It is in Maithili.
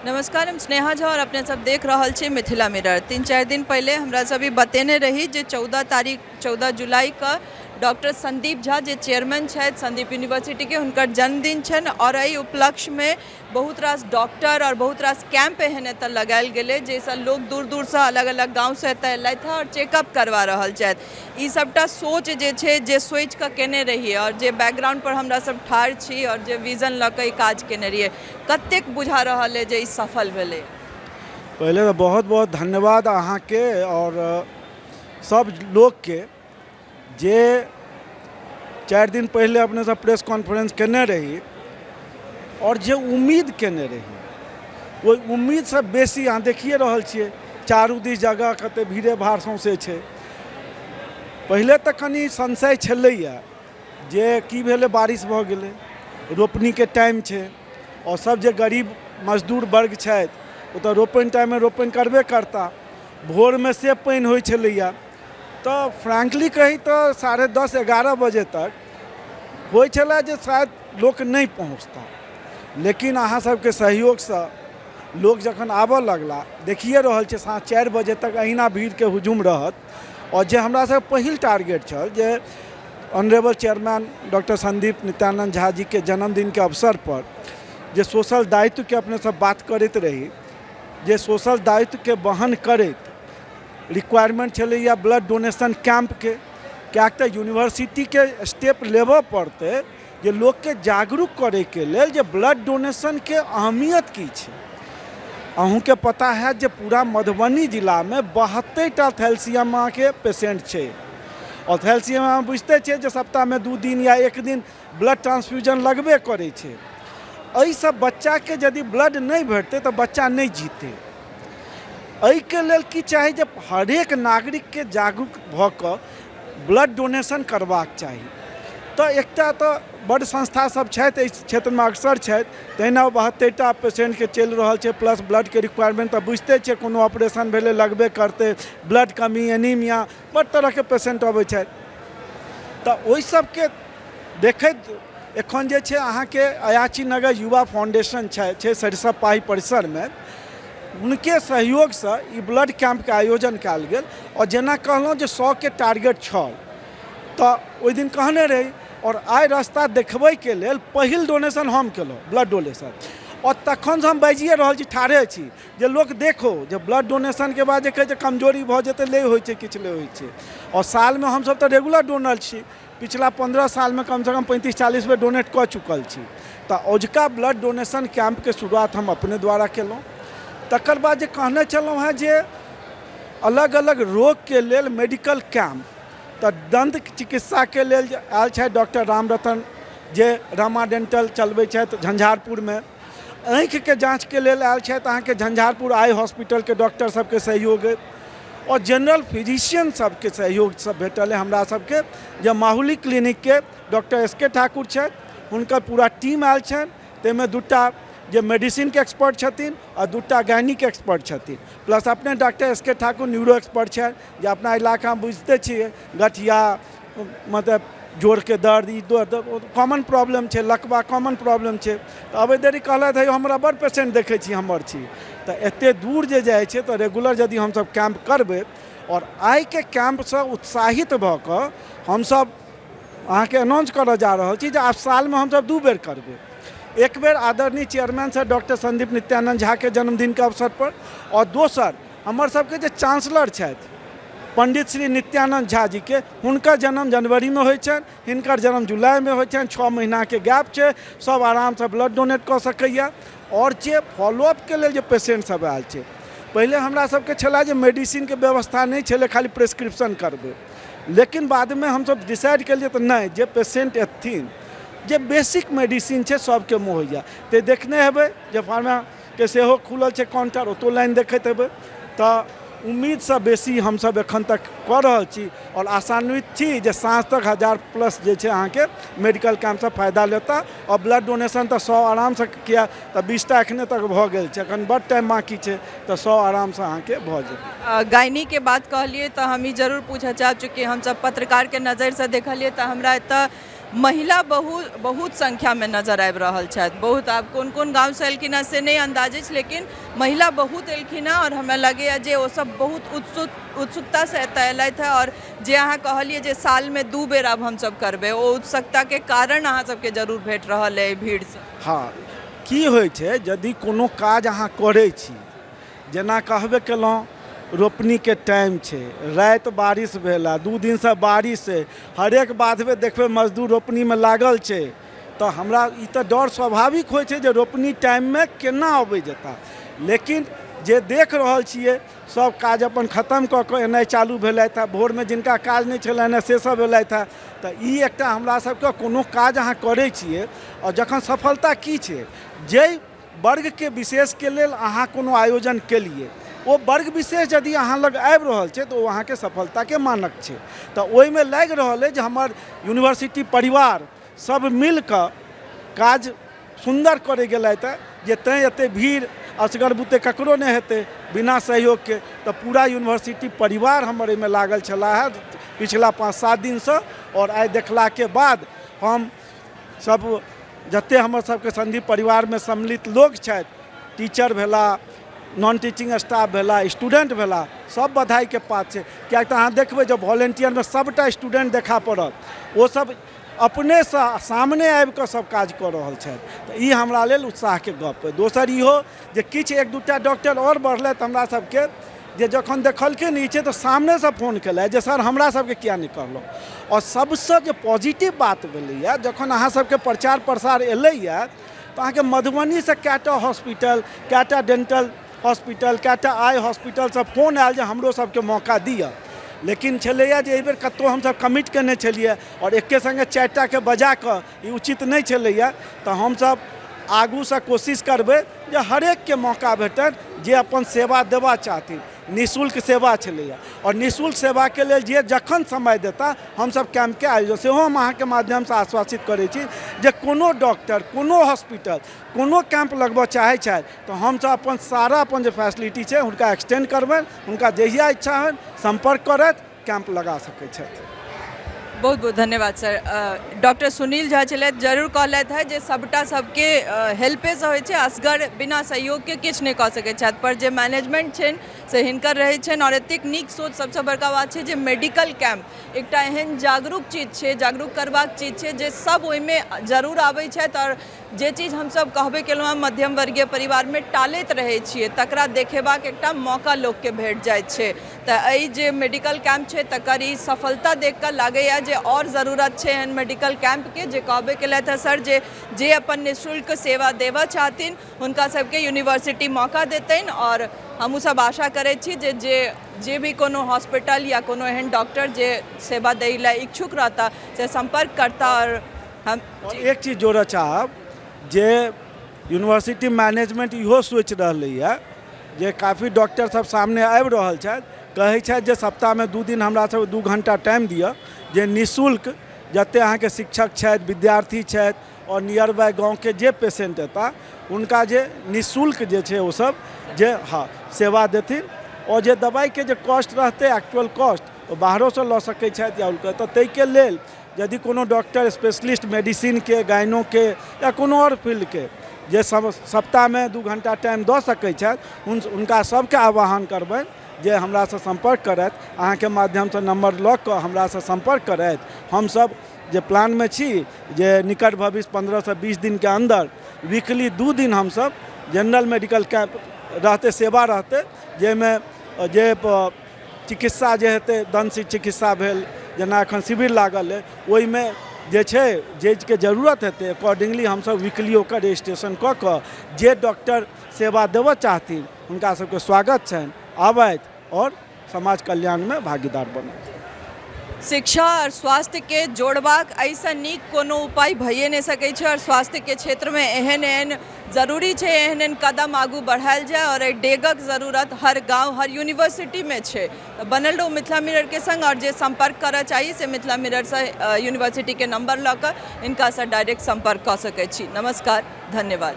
नमस्कार, हम स्नेहा झा और अपने सब देख रहल छी मिथिला मिरर। 3-4 दिन पहले हमरा सब ई बतेने रही जे 14 तारीख 14 जुलाई का डॉक्टर संदीप झा जे चेयरमैन छथि संदीप यूनिवर्सिटी के, हुनकर जन्मदिन छनि और एहि उपलक्ष्य में बहुत रास डॉक्टर और बहुत रास कैंप एहन एतऽ लगायल गेलै जाहिसँ लोग दूर दूरसँ अलग अलग गाँवसँ एतऽ एलथि हँ और चेकअप करवा रहल छथि। ई सबटा सोच जे छै जे सोचि कऽ केने रहियै और जे बैकग्राउंड पर हमरा सब ठाढ़ छी और जे विजन लऽ कऽ ई काज केने रहियै, कतेक बुझा रहल अइ जे ई सफल भेलै? पहिले तऽ बहुत बहुत धन्यवाद अहाँके आओर सब लोकके जे 4 दिन पहिले अपने सब प्रेस कॉन्फ्रेंस केने रही आओर जे उम्मीद केने रही ओहि उम्मीदसँ बेसी अहाँ देखिए रहल छियै, चारू दिस जगह कते भीड़े भाड़ सौँसे छै। पहिले तऽ कनि संशय छलैए जे की भेलै, बारिश भऽ गेलै, रोपनीके टाइम छै आओर सब जे गरीब मजदूर वर्ग छथि ओ तऽ रोपनि टाइममे रोपनि करबे करता। भोरमे से पानि होइ छलैए तऽ फ्रैंकली कही तऽ 10:30 11 बजे तक होइ छलै जे शायद लोक नहि पहुँचता, लेकिन अहाँ सबके सहयोगसँ लोक जखन आबऽ लगला, देखिए रहल छियै साँझ 4 बजे तक अहिना भीड़के हुजूम रहत। आओर जे हमरा सबके पहिल टारगेट छल जे honourable chairman doctor Sandeep Nityanand Jha ji के जन्मदिनके अवसरपर जे सोशल दायित्वके अपने सब बात करैत रही, जे सोशल दायित्वके वहन करैत रिक्वायरमेंट छलैए ब्लड डोनेशन कैंपके, किएक तऽ यूनिवर्सिटीके स्टेप लेबऽ पड़तै जे लोकके जागरूक करैके लेल जे ब्लड डोनेशनके अहमियत की छै। अहूँके पता हैत जे पूरा मधुबनी जिलामे 72टा थैलसीमाके पेशेंट छै आओर थैलसीमा बुझिते छियै जे सप्ताहमे 2 दिन या 1 दिन ब्लड ट्रांसफ्यूजन लगबे करै छै। एहिसँ बच्चाके यदि ब्लड नहि भेटतै तऽ बच्चा नहि जीतै। एहिके लेल की चाही जे हरेक नागरिकके जागरूक भऽ कऽ ब्लड डोनेशन करबाक चाही। तऽ एकटा तऽ बड्ड संस्था सब छथि एहि क्षेत्रमे अग्रसर छथि, तहिना 72टा पेशेन्टके चलि रहल छै, प्लस ब्लडके रिक्वायरमेन्ट तऽ बुझिते छियै, कोनो ऑपरेशन भेलै लगबे करतै, ब्लड कमी, एनीमिया, बड्ड तरहके पेशेन्ट अबै छथि। तऽ ओहि सबके देखैत एखन जे छै अहाँके अयाची नगर युवा फाउंडेशन छै सरिसब पाही परिसरमे, हुनके सहयोगसँ ई ब्लड कैम्पके आयोजन कयल गेल। आओर जेना कहलहुँ जे 100के टारगेट छल तऽ ओहि दिन कहने रही, आओर आइ रास्ता देखबैके लेल पहिल डोनेशन हम केलहुँ ब्लड डोनेशन। आओर तखनसँ हम बाजिए रहल छी, ठाढ़े छी जे लोक देखो जे ब्लड डोनेशनके बाद जे कहै छै कमजोरी भऽ जेतै, नहि होइ छै, किछु नहि होइ छै। आओर सालमे हमसब तऽ रेगुलर डोनर छी, पिछला 15 सालमे कमसँ कम 35-40 बेर डोनेट कऽ चुकल छी। तऽ औझका ब्लड डोनेशन कैम्पके शुरुआत हम अपने द्वारा केलहुँ। तकर बाद जे कहने छलहुँ हेँ जे अलग अलग रोगके लेल मेडिकल कैम्प, तऽ दन्त चिकित्साके लेल जे आयल छथि डॉक्टर रामरतन जे रामा डेंटल चलबै छथि झंझारपुरमे, आँखिके जाँचके लेल आयल छथि अहाँके झंझारपुर आई हॉस्पिटलके डॉक्टर सबके सहयोग, आओर जनरल फिजिशियन सबके सहयोग सब भेटल है हमरा सबके, जे माहुली क्लिनिकके डॉक्टर एस के ठाकुर छथि, हुनकर पूरा टीम आयल छनि, ताहिमे 2टा जे मेडिसिनके एक्सपर्ट छथिन आओर 2टा गायनीके एक्सपर्ट छथिन, प्लस अपने doctor S K Thakur neuro expert छथि, जे अपना इलाकामे बुझिते छियै गठिया मतलब जोड़के दर्द, ई दर्द कॉमन प्रॉब्लम छै, लकवा कॉमन प्रॉब्लम छै। तऽ अबै देरी कहलथि हे हमरा बड़ पेशेंट देखै छी हमर छी, तऽ एतेक दूर जे जाइ छै तऽ रेगुलर यदि हमसब कैम्प करबै, आओर आइके कैम्पसँ उत्साहित भऽ कऽ हमसब अहाँके अनाउंस करऽ जा रहल छी जे आब सालमे हमसब 2 बेर करबै। एक बेर आदरणीय chairman sir doctor Sandeep Nityanand झाके जन्मदिनके अवसरपर, आओर दोसर हमर सबके जे चांसलर छथि पंडित श्री नित्यानंद झा जीके, हुनकर जन्म जनवरीमे होइ छनि, हिनकर जन्म जुलाईमे होइ छनि, 6 महीनाके गैप छै, सब आरामसँ ब्लड डोनेट कऽ सकैए। आओर जे फॉलोअपके लेल जे पेशेंट सब आयल छै, पहिले हमरा सबके छलै जे मेडिसिनके व्यवस्था नहि छलै, खाली प्रिस्क्रिप्शन करबै, लेकिन बादमे हमसब डिसाइड केलियै तऽ नहि, जे पेशेंट एथिन जे बेसिक मेडिसिन छै सबके मुहैया, तऽ देखने हेबै जे फार्माके सेहो खुलल छै काउंटर, ओतौ लाइन देखैत हेबै। तऽ उम्मीदसँ बेसी हमसब एखन तक कऽ रहल छी आओर आशान्वित छी जे साँझ तक 1000 प्लस जे छै अहाँके मेडिकल कैम्पसँ फायदा लेता। आओर ब्लड डोनेशन तऽ 100 आरामसँ, किया तऽ 20टा एखने तक भऽ गेल छै, एखन बड टाइम बाँकी छै, तऽ 100 आरामसँ अहाँके भऽ जेतै। गायनीके बात कहलियै तऽ हम ई जरूर पूछऽ चाहब, चूँकि हमसब पत्रकारके नजरिसँ देखलियै तऽ हमरा एतऽ महिला बहुत बहुत संख्यामे नजर आबि रहल छथि। बहुत आब कोन कोन गाँवसँ एलखिन हेँ से नहि अन्दाज अछि, लेकिन महिला बहुत एलखिन हेँ आओर हमरा लगैए जे ओसभ बहुत उत्सुकतासँ एतय एलथि हेँ। आओर जे अहाँ कहलियै जे सालमे 2 बेर आब हमसभ करबै, ओ उत्सुकताके कारण अहाँ सबके जरूर भेट रहल अइ भीड़सँ। हँ, की होइ छै यदि कोनो काज अहाँ करै छी, जेना कहबे केलहुँ रोपनीके टाइम छै, राति बारिश भेल आ 2 दिनसँ बारिश छै, हरेक बाधमे देखबै मजदूर रोपनीमे लागल छै, तऽ हमरा ई तऽ डर स्वाभाविक होइ छै जे रोपनी टाइममे केना अबै जेता। लेकिन जे देख रहल छियै सब काज अपन खतम कऽ कऽ एनाइ चालू भेलथि हँ। भोरमे जिनका काज नहि छलनि हँ से सब एलथि हँ। तऽ ई एकटा हमरा सबके कोनो काज अहाँ करै छियै आओर जखन सफलता की छै, जाहि वर्गके विशेषके लेल अहाँ कोनो आयोजन केलियै ओ वर्ग विशेष यदि अहाँ लग आबि रहल छै तऽ ओ अहाँके सफलताके मानक छै। तऽ ओहिमे लागि रहल अइ जे हमर यूनिवर्सिटी परिवार सब मिलकऽ काज सुन्दर करै गेलथि हँ, जे तैँ एतेक भीड़ असगर बुते ककरो नहि हेतै बिना सहयोगके। तऽ पूरा यूनिवर्सिटी परिवार हमर एहिमे लागल छलाह हँ पिछला 5-7 दिनसँ। आओर आइ देखलाके बाद हम सब जतेक हमर सबके संदीप परिवारमे सम्मिलित लोक छथि, टीचर भेला, नॉन टीचिंग स्टाफ भेला, स्टूडेंट भेला, सब बधाइके पात्र छै। किएक तऽ अहाँ देखबै जे वॉलेंटियरमे सबटा स्टूडेंट देखा पड़त, ओ सब अपनेसँ सामने आबिकऽ सब काज कऽ रहल छथि। तऽ ई हमरा लेल उत्साहके गप अइ। दोसर इहो जे किछु 1-2 डॉक्टर आओर बढ़लथि हमरा सबके, जे जखन देखलखिन ई छै तऽ सामनेसँ फोन केलथि जे सर हमरा सबके किया नहि कहलहुँ। आओर सबसँ जे पॉजिटिव बात भेलैए, जखन अहाँ सबके प्रचार प्रसार एलैए तऽ अहाँके मधुबनीसँ कएटा हॉस्पिटल, कएटा डेंटल हॉस्पिटल, कएटा आई हॉस्पिटलसँ फोन आयल जे हमरो सबके मौका दिअ। लेकिन छलैए जे एहिबेर कतहु हमसब कमिट केने छलियै आओर एके सङ्गे 4टाके बजा कऽ ई उचित नहि छलैए। तऽ हमसब आगूसँ कोशिश करबै जे हरेकके मौका भेटनि जे अपन सेवा देबा चाहथिन। निःशुल्क सेवा छलैए आओर निःशुल्क सेवाके लेल जे जखन समय देता हमसब कैम्पके आयोजन सेहो हम अहाँके माध्यमसँ आश्वासित करै छी जे कोनो डॉक्टर, कोनो हॉस्पिटल, कोनो कैम्प लगबऽ चाहै छथि तऽ हमसब अपन सारा अपन जे फैसिलिटी छै हुनका एक्सटेंड करबनि। हुनका जहिया इच्छा होइन सम्पर्क करथि, कैम्प लगा सकै छथि। बहुत बहुत धन्यवाद सर। डॉक्टर सुनील झा छलथि, जरूर कहलथि हँ जे सबटा सबके हेल्पेसँ होइ छै, असगर बिना सहयोगके किछु नहि कऽ सकै छथि, पर जे मैनेजमेंट छनि से हिनकर रहै छनि। आओर एतेक नीक सोच, सबसँ बड़का बात छै जे मेडिकल कैम्प एकटा एहन जागरूक चीज छै, जागरूक करबाक चीज छै जे सब ओहिमे जरूर आबै छथि। आओर जे चीज हमसब कहबे केलहुँ हँ मध्यम वर्गीय परिवारमे टालैत रहै छियै तकरा देखेबाक एकटा मौका लोकके भेट जाइत छै। तऽ एहि जे मेडिकल कैम्प छै तकर ई सफलता देख कऽ लागैए जे आओर जरूरत छै एहन मेडिकल कैम्पके। जे कहबे केलथि हँ सर जे जे अपन निःशुल्क सेवा देबऽ चाहथिन हुनका सबके यूनिवर्सिटी मौका देतनि। आओर हमहूँ सब आशा करै छी जे जे जे भी कोनो हॉस्पिटल या कोनो एहन डॉक्टर जे सेवा दै लए इच्छुक रहता से सम्पर्क करता। आओर हम आओर एक चीज जोड़ऽ चाहब जे यूनिवर्सिटी मैनेजमेंट इहो सोचि रहलैए जे काफी डॉक्टर सब सामने आबि रहल छथि, कहै छथि जे सप्ताहमे 2 दिन हमरा सब 2 घंटा टाइम दिअ जे निःशुल्क जते अहाँके शिक्षक छथि, विद्यार्थी छथि आओर नियर बाय गाँवके जे पेशेंट एता हुनका जे निःशुल्क जे छै ओ सब जे हँ सेवा देथिन। आओर जे दबाइके जे कॉस्ट रहतै एक्चुअल कॉस्ट ओ बाहरोसँ लऽ सकै छथि या हुनकर। तऽ ताहिके लेल यदि कोनो डॉक्टर स्पेशलिस्ट मेडिसिनके, गाइनोके या कोनो आओर फील्डके जे सब सप्ताहमे 2 घंटा टाइम दऽ सकै छथि हुनका सबके आह्वान करबनि जे हमरासँ सम्पर्क करथि। अहाँके माध्यमसँ नम्बर लऽ कऽ हमरासँ सम्पर्क करथि। हमसब जे प्लानमे छी जे निकट भविष्य 15 से 20 दिनके अन्दर वीकली 2 दिन हमसब जनरल मेडिकल कैम्प रहतै, सेवा रहतै, जाहिमे जे चिकित्सा जे हेतै, दंश चिकित्सा भेल जेना एखन शिविर लागल अइ ओहिमे जे छै जाहिके जरूरत हेतै अकॉर्डिंगली हमसब वीकली ओकर रजिस्ट्रेशन कऽ कऽ जे डॉक्टर सेवा देबऽ चाहथिन हुनका सबके स्वागत छनि, आबथि आओर समाज कल्याणमे भागीदार बनथि। शिक्षा आओर स्वास्थ्यके जोड़बाक एहिसँ नीक कोनो उपाय भइए नहि सकै छै। आओर स्वास्थ्यके क्षेत्रमे एहन एहन जरूरी छै, एहन एहन कदम आगू बढ़ायल जाय आओर एहि डेगक जरूरत हर गाँव हर यूनिवर्सिटीमे छै। तऽ बनल रहू मिथिला मिररके संग। आओर जे सम्पर्क करऽ चाही से मिथिला मिररसँ यूनिवर्सिटीके नम्बर लऽ कऽ हिनकासँ डायरेक्ट सम्पर्क कऽ सकै छी। नमस्कार, धन्यवाद।